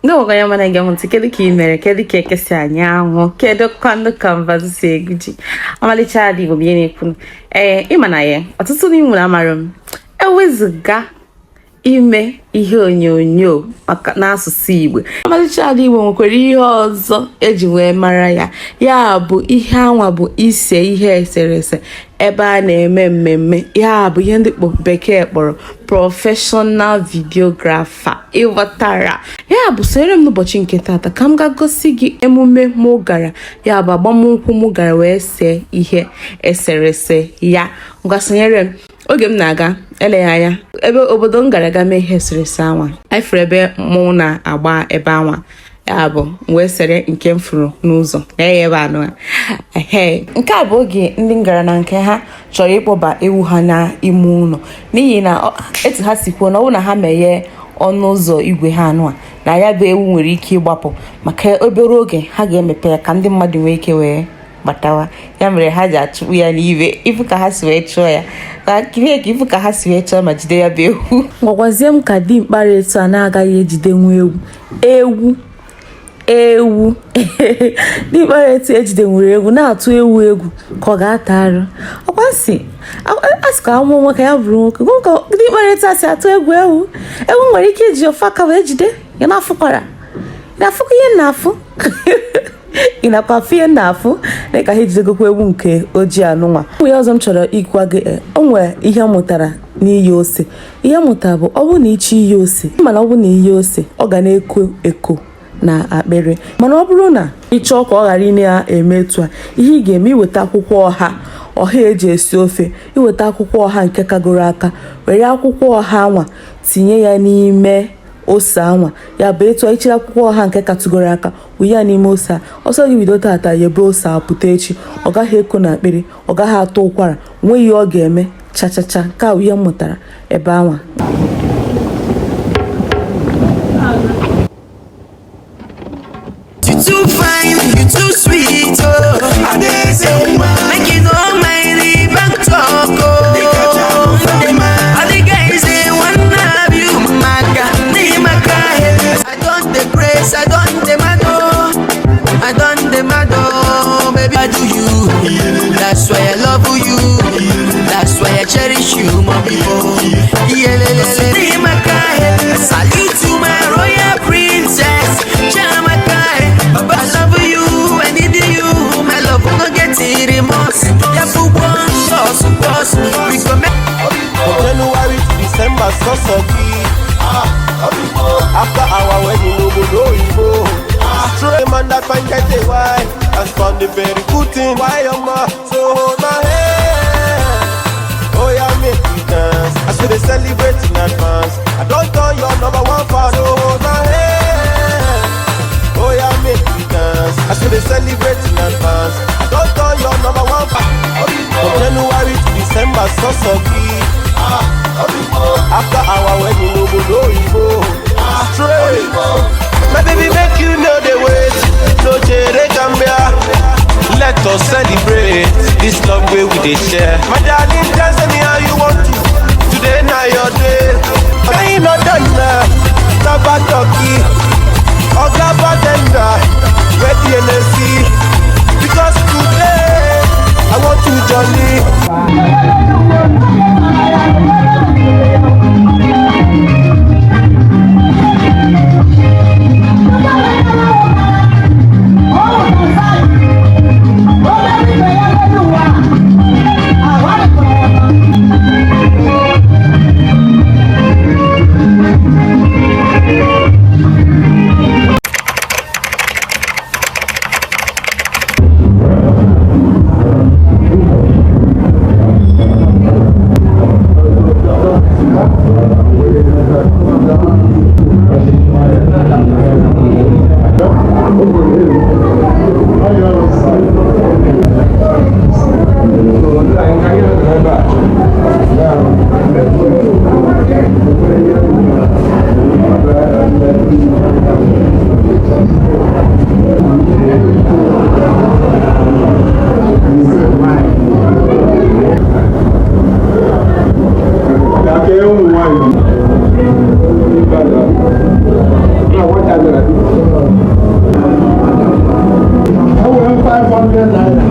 Ndị nwoke onye ọma na-ege m ntị, kedu ka ị mere? Kedu ka eke si anya anwụ? Kedu kwanụ ka mbazụ si eguji? Ọmalịcha Ada Igbo bụ ihe na-ekwu. Ee, ịma na ya ọtụtụ n'ime unu amara m ewezụga ime ihe onyonyo maka n'asụsụ Igbo. Ọmalịcha Ada Igbo nwekwara ihe ọzọ eji wee mara ya. Ya bụ ihe anwa bụ ise ihe eserese ebe a na-eme mmemme. Ya bụ ihe ndị bekee kpọrọ professional videographer. Ịghọtara? Ya bụ, sonyere m n'ụbọchị nke tata ka m ga gosi gị emume mụ gara, ya bụ agbamnkwụ mụ gara wee see ihe eserese ya. Ngwa, sonyere m oge m na-aga. Eleghị anya ebe obodo m gara aga mee ihe eserese anwa, anyị fụrụ ebe mụ na-agba ebe anwa. Ya bụ m wee sere nke m fụrụ n'ụzọ na ya ebe anụ. Ehe, nke a bụ oge ndị m gara na nke ha chọrọ ịkpọba ewu ha n'ime ụlọ, n'ihi na etu ha si kwuo na ọ bụrụ na ha meghee ọnụ ụzọ igwe ha anụ a, na ya bụ ewu nwere ike ịgbapụ, maka obere oge ha ga-emepe ya ka ndị mmadụ nwee ike wee gbatawa. Ya mere ha ji achụkpu ya n'ibe. Ifu ka ha si wee chụọ ya, ka kirie ka ifu ka ha si wee chọọ ma jide ya bụ ewu. Gwagwazie m ka dimkpa etu a na-agaghị ejide nwa ewu. Ewu, ewu, dimkpa etu ejide nwere ewu na-atụ ewu egwu ka ọ ga-ata arụ. Ọkwa sị asị ka amụọ nwoke, ya bụrụ nwoke. Ka dimkpa etu a si atụ egwu ewu, ewu nwere ike iji ofe aka wee jide ya. Na-afụkwara na-afụkwa ihe na-afụ, ị nakwa afụ ihe na-afụ dịka ha ejidegokwa ewu nke ojii anụnwa. Ụmụ ya ọzọ m chọrọ ịgwa gị, o nwee ihe m mụtara n'iyi ose. Ihe m mụtara bụ, ọ bụrụ na ịchọ iyi ose, mana ọ bụrụ na iyi ose, ọ ga na-eko eko na akpịrị. Mana ọ bụrụ na ị chọọ ka ọ ghara ị na-eme etu a, ihe ị ga-eme, iweta akwụkwọ ọha, ọha eji esi ofe, iweta akwụkwọ ọha nke kagoro aka, were akwụkwọ ọha anwa tinye ya n'ime ose anwa. Ya bụ, etu ichiri akwụkwọ ọha nke katụgoro aka wụnye ya n'ime ose a, ọsọ gị bido tata yebe ose a, pụta echi, ọ gaghị eko na akpịrị, ọ gaghị atụ ụkwara, nweghị ihe ọ ga-eme chachacha. Nke a bụ ihe m mụtara ebe anwa. You too fine, you too sweet, oh. Make you no mind the back talk, oh. All the guys they wanna have you, maka, ni maka. I don dey praise, I don dey mad, oh. I don dey mad, oh, baby, I do you. That's why I love you. That's why I cherish you, my people. Yeah, le, le, le, ni maka. Salute to my royal princess, Chiamaka. Baba, I love you, I need you. My love, no get remorse. Yeah, for one, boss, boss. We go make From January to December, so so After our wedding, no go no Igbo. Straight man that find get a wife and found a very good thing. Why your ma so hold my hand? Oh yeah, make we dance. I should celebrate in advance. I don turn your number one fan. So hold my hand. Oh yeah, make we dance. I should celebrate in advance. I don turn your number one fan. From January to December, so so After our wedding, no go no Igbo. Straight. My baby, make you know the wait. No jere cambia. Let us celebrate this love wey we dey share. My darling, dance anyhow you want to. Today na your day. Can you not done now? Taba turkey. Oga bartender. Ready NSC. Because today, I want to jolly. Enwere 500 naira.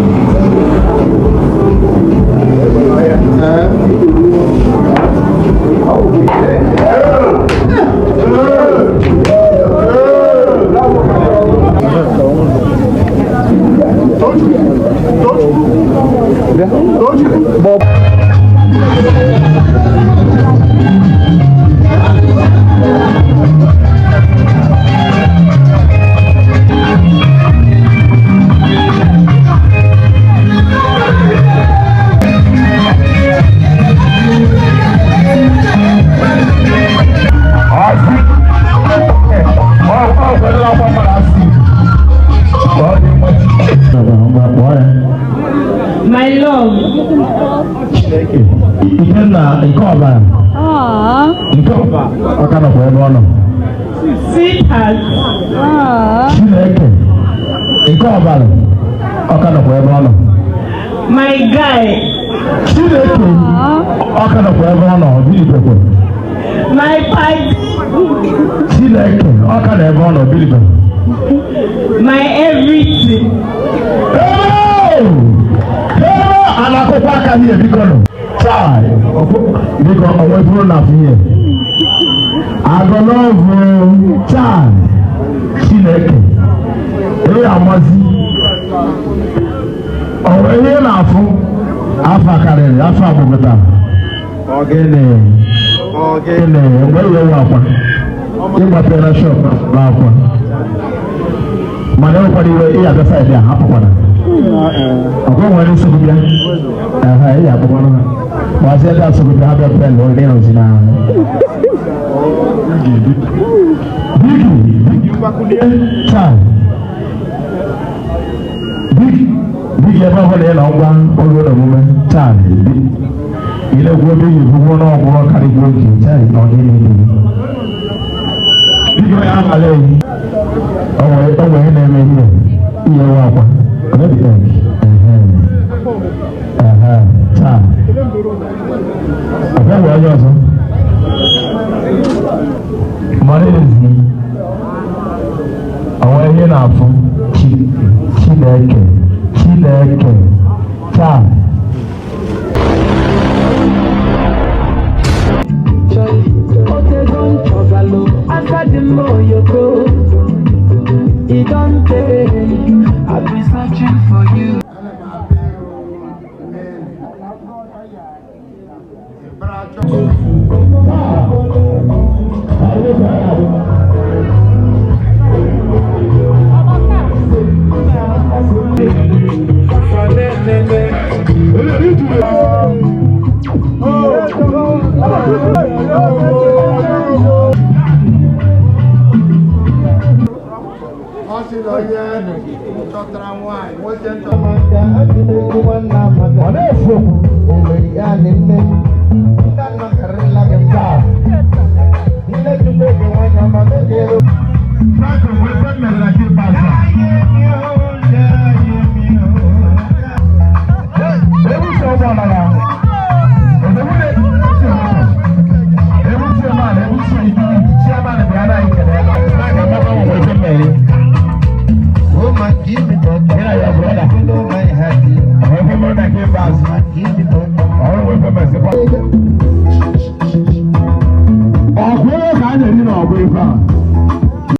My love. Ikenna nke ọbara nke ọba ọka nọkwa ebe ọ nọ. Sweetheart. Chineke nke ọbara ọka nọkwa ebe ọ nọ. My guy. Chineke ọka nọkwa ebe ọ nọ bilibekwe. My party. Chineke ọka nọ ebe ọ nọ bilibekwe. My everything. Anakụkwa aka ihe biko nụ. Chai, biko o nwetụrụ na afọ ihe. Agọlọvụ chai, Chineke, ị amazi. O nwere ihe na-afụ afọ karịrị afọ agbụgụta. Ogene, ogene, mgbe ihe nwe akwa. Ịgbape na shop na akwa. Mana enwekwara iwe ị abịa saịdị a hapụkwana. Ọgọ nwere nsogbu bịa. Ehe, ị ga-akpọkwanụ ha. Gbazie ndị asogbu bịa ha bịa bịa lụọ ndị nọzi na Bigi, bigi mgbakwunye taa. Bigi, bigi ebe ọbụla ị nọ ngwa oge na omume taa. Ilekwu bigi bụgwọ n'ọgwụ karịgwo oge taa ọ ga-eme. Bigi onye abalị eyi. O nwere ihe na-eme ihe ihe nwa akwa. Ọ dị egg. Ehe, taa. Ọbịa nwere onye ọzọ. Mara ezi. O nwere ihe na-afụ Chineke Chineke taa. I've been searching for you. Ọ na-efu okwu.